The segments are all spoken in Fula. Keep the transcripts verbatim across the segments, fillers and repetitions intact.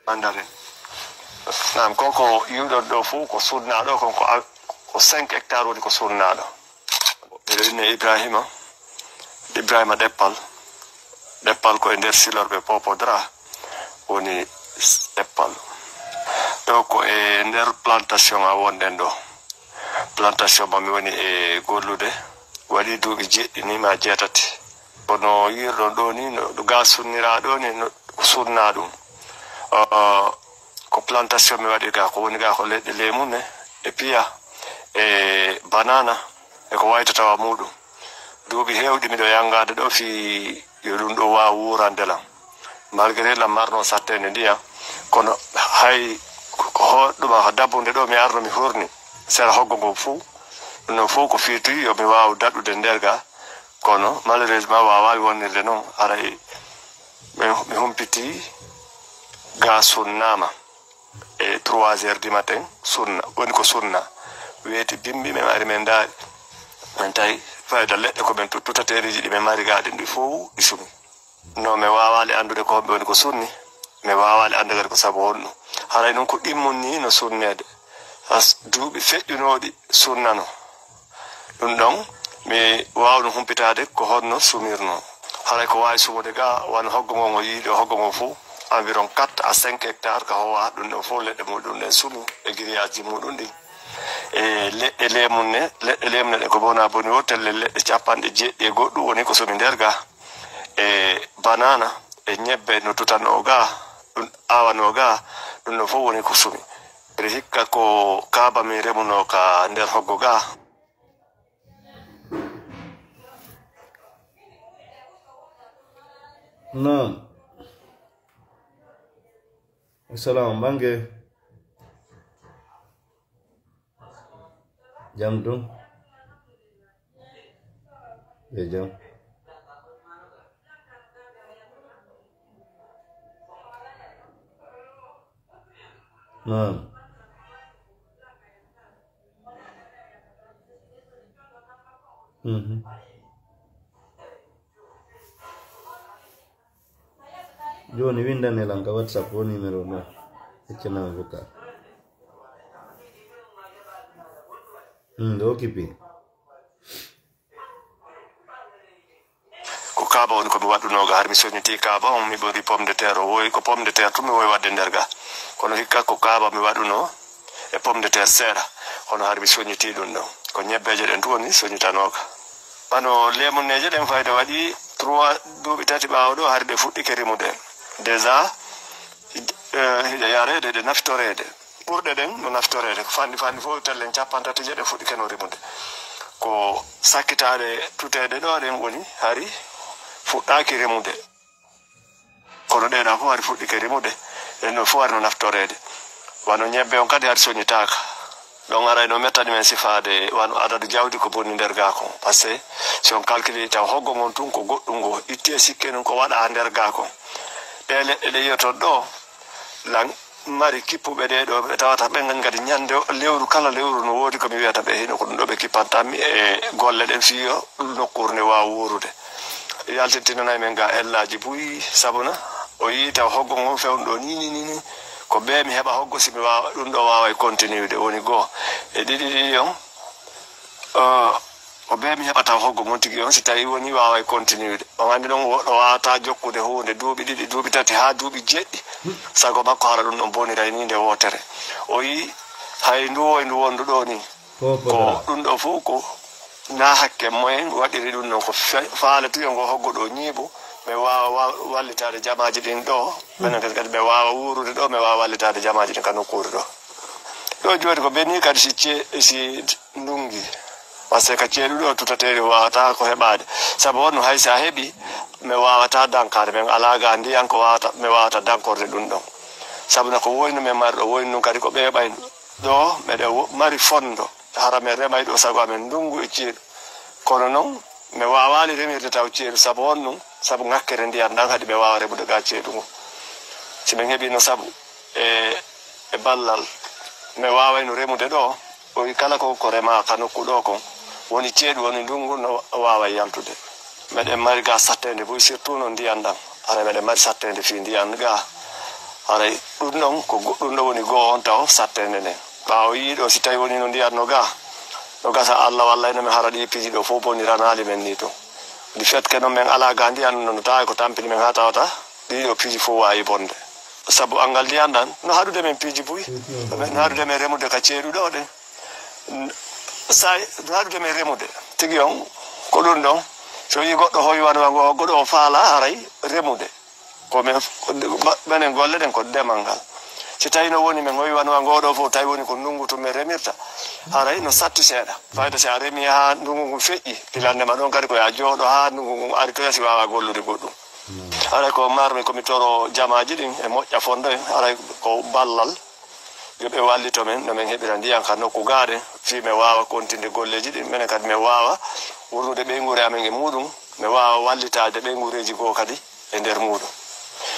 Andaren. Naam, kon ko yi'uɗon ɗo fof ko suuɗnaaɗo, kon ko a-, ko cinq hectares woni ko suuɗnaaɗo. Miɗo inne Ibrahima, Ibrahima Ɗeppal. Ɗeppal ko e nder Silorɓe Poopodra woni Ɗeppal. Ɗo ko e nder plantation a wonɗen ɗo. Plantation mo mi woni e gollude waɗi duuɓi jeeɗiɗi ni ma jeetati. Kono yi'irɗon ɗo ni, no, no ga sunniraa ɗo ni, no, ko sunnaa ɗum. Ah, ko plantation mi waɗi ga, ko woni ga ko leɗɗe leemun ne, e piya, e banana, e ko wayta tawa muɗum. Duuɓi heewɗi miɗo yanngaade ɗo fii yo ɗum ɗo waaw wuurande lan. Malgré lan marno satteende ndiyan, kono hay ko hoɗɗuma ko dabbunde ɗo mi arno mi hurni sera hoggo ngon fow. Ɗum ɗon fow ko firti yo mi waaw daɗude nder ga, kono malheureusement waawaali wonnirde noon. Haray mi, mi humpitii ga sunnaama e trois heures du matin, sunna, woni ko sunna. Weeti bimbi, min ari min ndaari. Min tawi fayda leɗɗe ko min tut-, tutateeriiji ɗi min mari ga ɗin ɗi fow ɗi sumi. No mi waawaali anndude ko homɓe woni ko sunni, mi waawaali anndude kadi ko sabu honɗum. Haray ɗum ko ɗimmun ni no sunneede. As-, duuɓi feƴƴunooɗi sunnano. Ɗum ɗon, mi waawno humpitaade ko honno sumirnoo. Haray ko waawi sumude ga, wano hoggo ngo, ngo yiide hoggo ngo fow, environ quatre à cinq hectares ka howa, ɗum ɗon fow leɗɗe muɗum ɗen sumi e grillage ji muɗum ɗin. E leɗɗe leemun ne, leɗɗe leemun ne ɗe ko bona boni o telle leɗɗe capanɗe jeeɗiɗi e goɗɗum woni ko sumi nder ga. E banana, e ñebbe no tutanoo ga, ɗum aawanoo ga, ɗum ɗon fow woni ko sumi. Ɓe hikka ko kaaba min remunoo ka nder hoggo ga. Naam. Assalamu bange. Jam ɗum. Yo jam. Naam. Mhm. Jooni winndane lan ka WhatsApp o numéro ɗo. Accana vocal. Hmm, ɗo kipi. Ko kaaba woni ko mi waɗunoo ga, har mi soñitii kaaba on, mi ɓori pomme de terre, o woyi ko pomme de terre tun mi woyi waɗde nder ga. Kono hikka ko kaaba mi waɗunoo e pomme de terre seeɗa, kono har mi soñitii ɗum ɗon. Ko ñebbeeje ɗen tun woni soñitanoo ga. Wano leemunneeje ɗen fayda waɗi trois, duuɓi tati ɓaawo ɗo, hari ɗe fuɗɗike rimude. Déjà, eh, hiɗe yareede, ɗe naftoreede. Ɓurɗe ɗen no naftoreede, ko fanɗi fanɗi fof tellen capanɗe tati je ɗe fuɗɗike no rimude. Ko sakkitaaɗe tuteeɗe ɗo ɗen woni hari fuɗɗaaki rimude. Kono ɗee ɗa fof hari fuɗɗike rimude, ɗen ɗon fof hari no naftoreede. Wano ñebbe on kadi hari soñitaaka. Ɗon arayno mettani men sifaade wano adadu jawdi ko bonni nder gaa kon. Parce que si on calcule taw hoggo ngon tun ko goɗɗum ngo itti e sikke nun ko waɗa nder gaa kon. Ɗee leɗɗe ɗe yi'oton ɗo, lan mari kippuɓe ɗee ɗo, ɓe tawata ɓen kadi ñande lewru kala lewru no woodi ko mi wi'ata ɓe hino ko ɗum ɗo ɓe kippantammi e golle ɗen fii yo ɗum nokkuure nde waawa wuurude. Yaltintinanay men ga ellaaji buy, sabuna o yii taw hoggo ngon fewndo ɗo ni, ni, ni, ni. Ko bee mi heɓa hoggo si mi waawa, ɗum ɗo waaway continude, woni goo. E ɗiɗi ɗiɗi on, eh, ko bee mi heɓa taw hoggo ngon tigi on, si tawi woni waaway continude. On anndi ɗon woɗɗo waawata jokkude huunde duuɓi ɗiɗi, duuɓi tati, haa duuɓi jeeɗiɗi. Sago makko hara ɗum ɗon boniray ni nde wootere. O yii hay ndu woy ndu wondu ɗo ni. Ko ɗum ɗo fof ko na hakke moyen waɗiri ɗum ɗon ko fe-, faale tuyo ngo hoggo ɗo ñiiɓu, mi waawa wa-, wallitaade jamaaji ɗin ɗo, minen kadi, kadi mi waawa wuurude ɗo, mi waawa wallitaade jamaaji ɗin ka nokkuure ɗo. Ɗo jooni ko beni kadi si ce-, si ndungi, parce que ceeɗu ɗo tutateeri waawata ko heɓaade, sabu on hay si a heɓi, mi waawata dankaade, min alaa ga ndiyan ko waawata, mi waawata dankorde ɗum ɗon, sabu na ko woynu min mari ɗo, woynu ɗum kadi ko ɓeeɓaynu. Ɗo meɗen wo-, mari fondo, hara min remay ɗo sago amen ndungu e ceeɗu. Kono non, mi waawaali remirde taw ceeɗu, sabu honɗum? Sabu ŋakkere ndiyan ɗan haɗi mi waawa remude ga ceeɗu ngu. Si min heɓino sabu e, e ballal, mi waawayno remude ɗo, o wi kala ko, ko rema ka nokku ɗo kon, woni ceeɗu, woni ndungu, no waawa yaltude. Meɗen mari ga satteende buy, surtout no ndiyan ɗan. Hara meɗen mari satteende fii ndiyan ga. Haray ɗum ɗon ko go-, ɗum ɗo woni goo on taw sattende nden. Ɓaawo yiɗo, si tawi woni no ndiyan no ga, no gasa Allah wallay no men hara ɗi piiji ɗo fof boniranaali men ni tun. Du fait que non men alaa ga ndiyan no tawi ko tampini men haa tawata ɗi ɗo piiji fof waawi bonde. Sabu angal ndiyan ɗan no haɗude men piiji buy, no haɗude men remude ka ceeɗu ɗo ɗen. N-, say, no haɗude men remude. Tigi on, ko ɗum ɗon. So yi goɗɗo hoy wano wango, goɗɗo o faala haray remude. Ko men, ma-, menen golle ɗen ko demal ngal. Si tawi no woni men hoy wano wango ɗo fof, tawi woni ko ndungu tun men remirta. Haray no satti seeɗa. Fayda si a remi haa ndungu ngun feƴƴi, pilande ma ɗon kadi ko ya jooɗo haa ndungu ngun ari toya si waawa gollude goɗɗum. Haray ko marmi ko mi toro jamaaji ɗin e moƴƴa fondo en, haray ko ballal. Yo ɓe wallito men no men heɓira ndiyan ka nokku gaaɗe, fii men waawa kontinde golleeji ɗin, menen kadi men waawa wurnude ɓeynguure amen e muuɗum, men waawa wallitaade ɓeynguureeji goo kadi e nder muuɗum.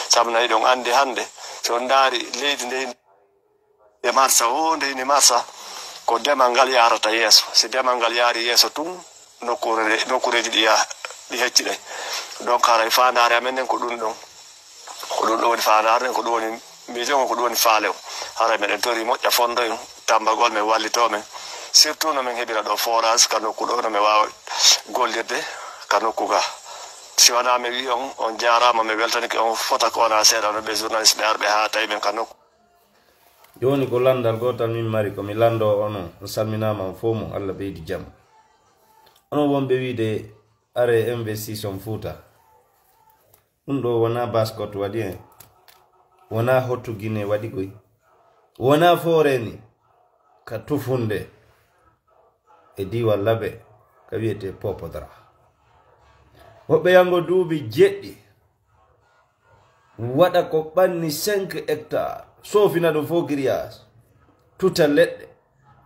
Sabu na hiɗon anndi hannde, si on ndaari leydi ndey e marsa, o ndeyni marsa, ko demal ngal yaarata yeeso. Si demal ngal yaari yeeso tun, nokkuure nde, nokkuureeji ɗi ya-, ɗi hecciɗay. Donc, haray faandaare amen nden ko ɗum ɗon. Ko ɗum ɗo woni faandaare nden, ko ɗum woni miijo ngon, ko ɗum woni faale on. Haray meɗen tori moƴƴa fondo en, tambagol men wallitoo men. Surtout no men heɓira ɗo forage ka nokku ɗo, no men waawa gollirde ka nokku ga. Si wanaa mi wi'i on, on jaaraama, mi weltanike on fota ko wonaa seeɗa no ɓe journaliste ɓe arɓe haa tawi men ka nokku. Jooni ko lanndal gootal min mari, ko mi lanndoo onon. On salminaama on fof mo Allah ɓeydi jam. Onon wonɓe wiide are investir son Fuuta. Ɗum ɗo wonaa Baskot waɗi en. Wonaa Hottu Gine waɗi koy. Wonaa Fooreni ka Tufunde e diiwal Labe ka wiyetee Popodra. Woɓɓe yango duuɓi jeɗɗi. Waɗa ko ɓanni cinq hectares, soofina ɗum fof grillage, tuta leɗɗe,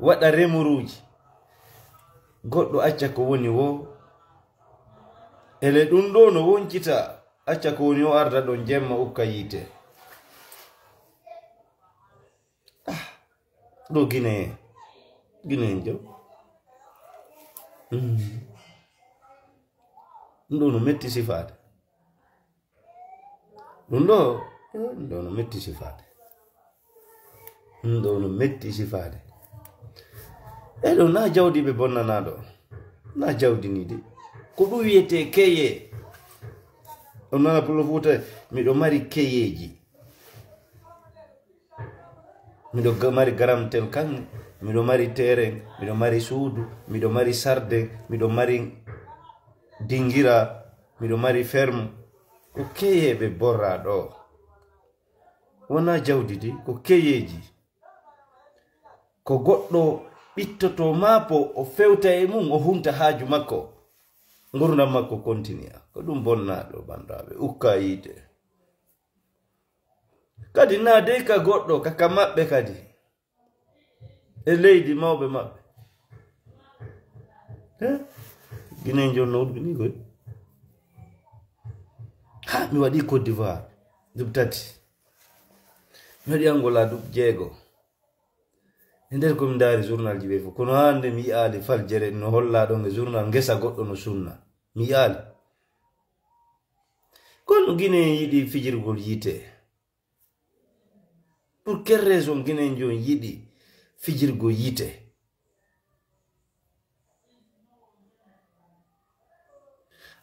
waɗa remuruuji. Goɗɗo acca ko woni woo, ele ɗum ɗo no woncita, acca ko woni o arda ɗon jemma ukka yiite. Ah, ɗo Guinée, Guinée en jom. Hmm. Ɗum ɗo no metti sifaade. Ɗum ɗo, ɗum ɗo no metti sifaade. Ɗum ɗo no metti sifaade. E ɗo na jawdi ɓe bonnanaa ɗo. Na jawdi ni de. Ko ɗum wiyetee keye. On nana Pullo Fuuta, miɗo mari keyeeji. Miɗo ga-, mari garamtel kan, miɗo mari teeren, miɗo mari suudu, miɗo mari sarde, miɗo mari dingira, miɗo mari ferme. Ko keyeeɓe borra ɗo. Wonaa jawdi di, ko keyeeji. Ko goɗɗo ɓittotoo maapo, o fewta e mum, o hunta haaju makko. Ngurdam makko kontiniya. Ko ɗum bonnaa ɗo, banndiraaɓe. Ukka yiite. Kadi na dey ka goɗɗo, ka, ka maɓɓe kadi. E leydi mawɓe maɓɓe. Eh? Guinée jooni no uddini koy. Ha, mi waɗi Côte d'Ivoire. Duɓi tati. Mi waɗi Angola duɓi jeego. E nder ko mi ndaari journal ji ɓe fof. Kono hannde mi yi'aali faljere no hollaa ɗon e journal ngesa goɗɗo no sunna. Mi yi'aali. Kono Guinée yiɗi fijirgol yiite. Pour quelle raison Guinée jooni yiɗi fijirgo yiite?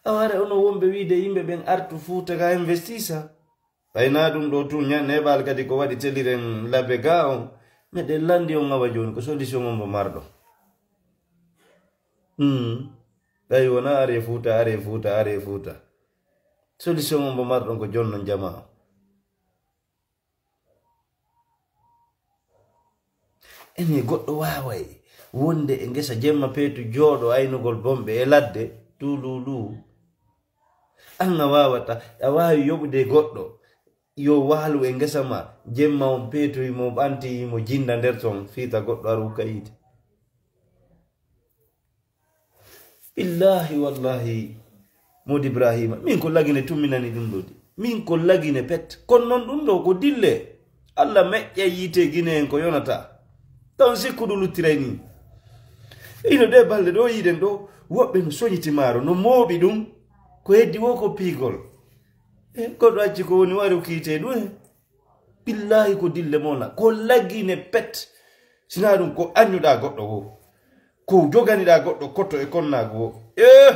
Awa hare ono wonɓe wiide yimɓe ɓen artu Fuuta ka investisa. Ɓay naa ɗum ɗo tun ña-, neeɓal kadi ko waɗi teliren labe ga on. Meɗen lanndi on awa jooni ko solution on mo marɗo. Hmm. Ɓay wona are Fuuta, are Fuuta, are Fuuta. Solution on mo marɗon ko jonnon jamaa on. Ene goɗɗo waaway wonde e ngesa jemma peetu jooɗo aynugol bomɓe e ladde, tuululu. An a waawata, a waawi yoɓude goɗɗo, yo waalu e ngesa ma, jemma on peetoyi mo, ɓantoyi mo, jinda nder ton, fiita goɗɗo ar ukka yiite. Billahi wallahi, Modi Ibrahima, min ko Lagine tumminani ɗum ɗo de. Min ko Lagine pet. Kono noon ɗum ɗo ko dille. Allah meƴƴa yiite Gine en ko yonata. Taw sikkudu luttiray ni. Ino ɗe balɗe ɗo yiɗen ɗo, woɓɓe no soñiti maaro, no mooɓi ɗum. Ko heddi wo ko piigol. E, goɗɗo acci ko woni wari o kiite ɗum e. Billahi ko dille mona, ko laggine pet. Sina ɗum ko annuɗa goɗɗo wo. Ko joganiɗa goɗɗo kotto e konnaagu wo. Eh,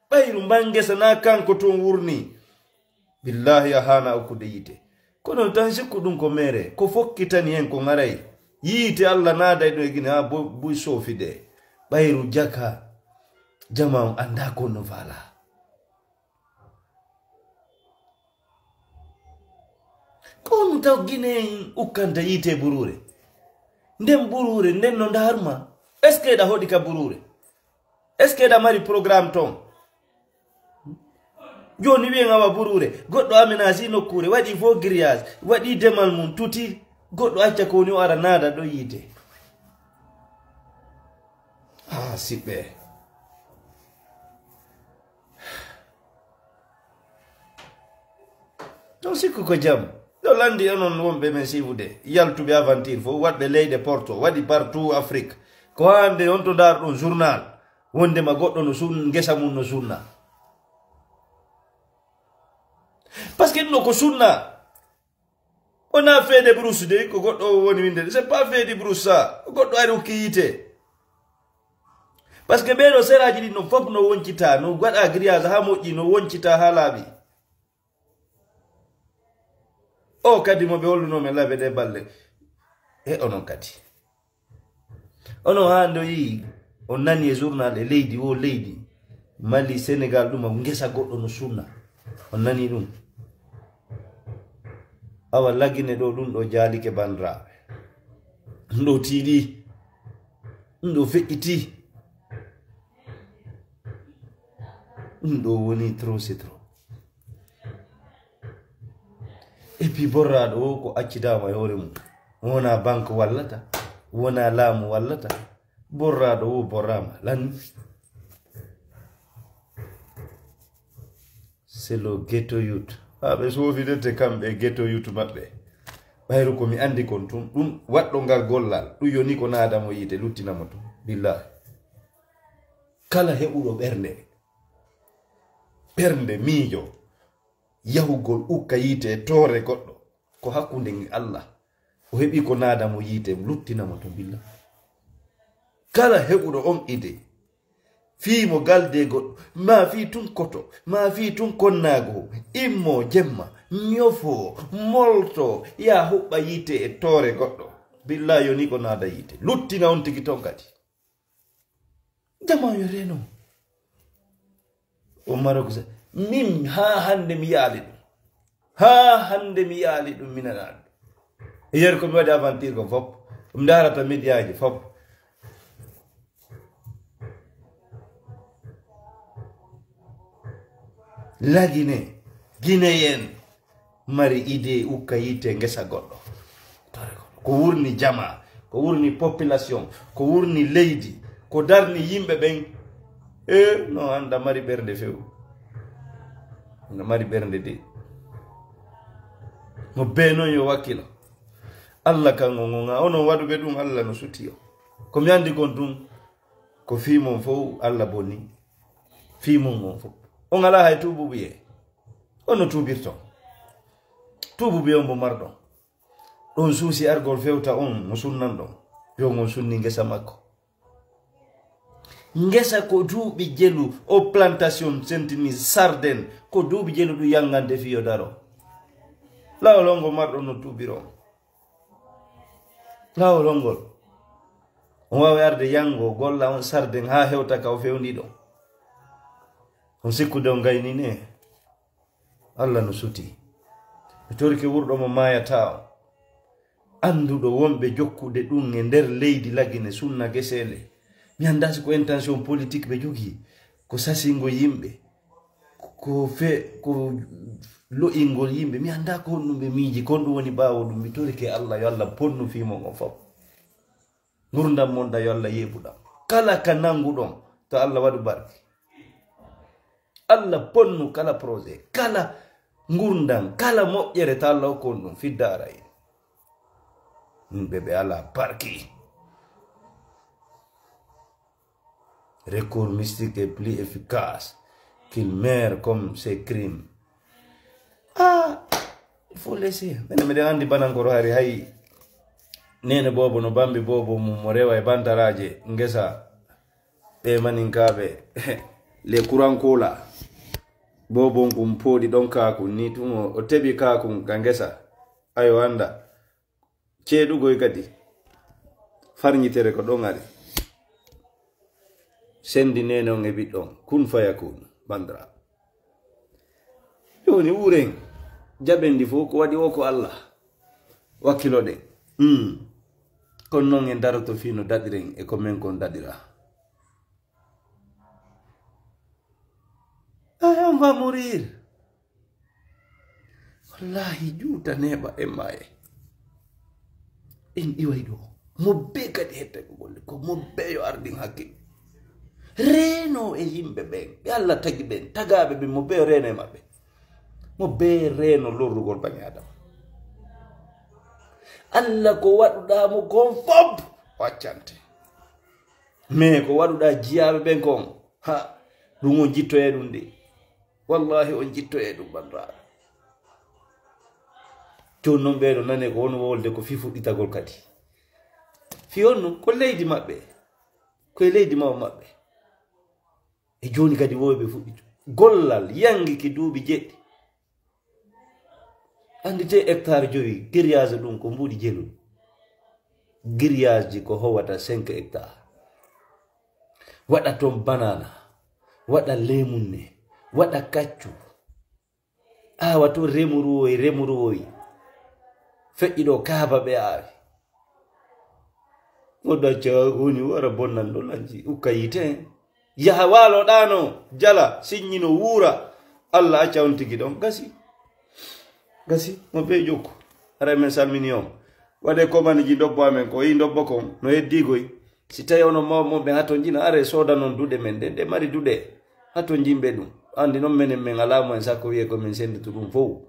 ɓayru mbangesa na kanko toon wurni. Billahi a haana okkude yiite. Kono tan sikku ɗum ko mere, ko fokkitani hen ko ŋaray. Yiite Allah naaday ɗo e Gine ha bo-, buy soofide. Ɓayru jaka, jama on annda ko no faala. Ko ɗum taw Gine en ukkanta yiite buruure. Nden buruure, nden no ndaaruma. Est-ce que eɗa hoɗi ka buruure? Est-ce que eɗa mari programme toon? Jooni wiyen awa buruure, goɗɗo aménage nokkuure, waɗi fo grillage, waɗi demal mum, tuti, goɗɗo acca ko woni o ara naada ɗo yiite. Ah, siɓɓe. Ɗon sikku ko jam. Ɗo landi onon wonɓe men siifude, yaltuɓe aventure fof, waɗɓe leyɗe porto, waɗi partout Afrique. Ko hande on to ndaar ɗon journal, wondema goɗɗo no sun-, ngesa mum no sunna. Parce que ɗum ɗo ko sunna. Wona feede brousse de, ko goɗɗo o woni winde. C'est pas feede brousse ça. Ko goɗɗo ari hokki yiite. Parce que ɓeeɗo seraaji ɗin no fof no woncita, no waɗa grillage haa moƴƴi, no woncita haa laaɓi. O kadi mo ɓe holluno men laaɓe ɗe balɗe. E onon kadi. Ono haa ndo yii, on nani e journal e leydi, o leydi. Mali, Sénégal, ɗum o ngesa goɗɗo no sunna. On nani ɗum? Awa lagine ɗo, ɗum ɗo jaalike bandiraaɓe. Ɗum ɗo tiiɗi. Ɗum ɗo feƴƴiti. Ɗum ɗo woni trop, c'est trop. Et puis borraaɗo o ko accidaama e hoore mum. Wona banque wallata, wona laamu wallata. Borraaɗo o borraama lan. C'est le ghetto youth. Ha ɓe soofidete kamɓe ghetto youth maɓɓe. Ɓayru ko mi andi kon tun, ɗum waɗɗo ngal gollal, ɗum yoni ko naada mo yiite, luttina mo tun. Billahi. Kala heɓuɗo ɓernde, ɓernde miijo, yahugol ukka yiite e toore goɗɗo, ko hakkunde e Allah. O heɓi ko naada mo yiite, luttina mo to billa. Kala heɓuɗo on ide, fii mo galde goɗɗo, ma fii tun koto, ma fii tun konnaago, immo jemma, ñofo, molto, yaa huɓɓa yiite e toore goɗɗo. Billa yoni ko naada yiite. Luttina on tigi ton kadi. Jama yo reno. O Marok sa, min haa hannde mi yaali ɗum. Haa hannde mi yaali ɗum, mi nanaani ɗum. Yer ko mi waɗi aventure ko fop. Mi ndaarata médiaji fop. Lagine, Guinéen. Mari idée ukka yiite ngesa goɗɗo. Ko wurni jama, ko wurni population, ko wurni leydi, ko darni yimɓe ɓen. E no anda mari ɓernde few. No mari ɓernde de. Mo be non yo wakkilo. Allah kan o gonga, onon waɗuɓe ɗum Allah no suti o. Ko mi andi kon ɗum, ko fii mon fow Allah boni. Fii mon on fow. On ala hay tuubuɓe ye. On no tuubirton. Tuubuɓe on mo marɗon. Ɗon suusi argol fewta on mo sunnan ɗon. Yo on sunni ngesa makko. Ngesa ko duuɓi jelu o plantation sentini sarden. Ko duuɓi jelu ɗum yangande fiyo daro. Lawol on ngo marɗon no tuubiron. Laawol on ngol. On waawi arde yanngo, golla on sarden haa hewta ka o fewndi ɗon. On sikkude on gayni ne? Allah no suti. Mi torike wurɗo mo maayataa on. Annduɗo wonɓe jokkude ɗum e nder leydi Lagine sunna geseele. Mi anndaa si ko intention politique ɓe jogii, ko sasingo yimɓe. Ko fe-, ko lo'ingol yimɓe. Mi anndaa ko honɗum ɓe miiji, ko honɗum woni ɓaawo ɗum. Mi torike Allah, yo Allah ponnu fii mon on fof. Ngurndan mon ɗan, yo Allah yeeɓu ɗan. Kala ka nannguɗon, to Allah waɗu barke. Allah ponnu kala projet, kala ngurndan, kala moƴƴere, to Allah hokku on ɗum, fidda ara en. Yimɓe ɓe alaa barke. Recours mystique est plus efficace qu'il meurt comme ses crimes. Ah, Faut laisser. Mene meɗen andi banankoro hari hay nene bobo no bambi bobo mum mo rewa e bantaraaje ngesa ɓe maninkaaɓe le kurankola. Bobon kum pooɗi ɗon kakun ni tun o teɓi kakun ka ngesa. Ayo anda ceeɗugoy kadi farñitere ko ɗon ari. Sendi nene on e ɓiɗɗon kun faya kun bandra. Joni wuren jaɓen ndi fof ko waɗi o ko Allah. Wakkiloɗen. Hmm. Kono noon en daroto fii no daɗiren e ko men kon daɗira. Ah, on va mourir. Wallahi juuta neeɓa e maaye. En iway ɗo mo bee kadi hette ko golle ko mo bee yo ardin hakkil. Reeno e yimɓe ɓen ɓe Allah tagi ɓen tagaaɓe ɓen mo bee reeno e maɓɓe. Mo bee reeno lorrugol bani adama. Allah ko waɗuɗa mo kon fof waccante. Mais ko waɗuɗa jiyaaɓe ɓen kon ha ɗum on jittoye ɗum de. Wallahi on jittoye ɗum bandiraaɓe. Jooni noon ɓeeɗo nane ko won wolde ko fii fuɗɗitagol kadi. Fii on no ko leydi maɓɓe. Koye leydi mawo maɓɓe. E jooni kadi woyɓe fuɗɗito gollal yangi ki duuɓi jeɗɗi. Andite hectare jowi grillage ɗum ko mbuɗi jelu. Grillage ko howata cinq hectare. Waɗa toon banana, waɗa lemunne, waɗa kaccu. Awa toon remuruwoy remuruwoy. Feƴƴi ɗo kaaba ɓe awi. Mo ɗacca woni wara bonnan ɗo lanji ukka yite. Yaha waalo ɗano jala siññino wuura. Allah acca on tigi ɗon gasi. Gasi mo be jokku. Ara men salmini on. Waɗe komaniji ndobbo amen ko yi ndobbo kon no heddigoy. Si tawi onon mawɓe mon ɓe hato jina are soda non duɗe men ɗe ɗe mari duɗe. Hato jimɓe ɗum andi noon menen men alaa mo en sakko wiye ko min sennditu ɗum fof.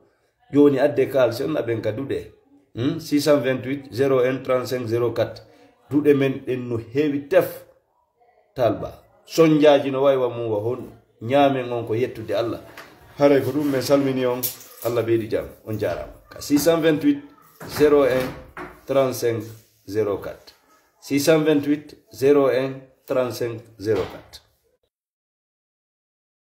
Jooni adde kaal si on aɓen ka duɗe. Hmm? six cent vingt-huit zéro un trente-cinq zéro quatre. Duɗe men ɗen no heewi tef. Talba sonjaaji no wawi wa mum wa honɗum. Ñaamen on ko yettude Allah. Haray ko ɗum men salmini on. Allah ɓeydi jam. On jaarama ka six cent vingt-huit zéro un trente-cinq zéro quatre. six cent vingt-huit zéro un trente-cinq zéro quatre.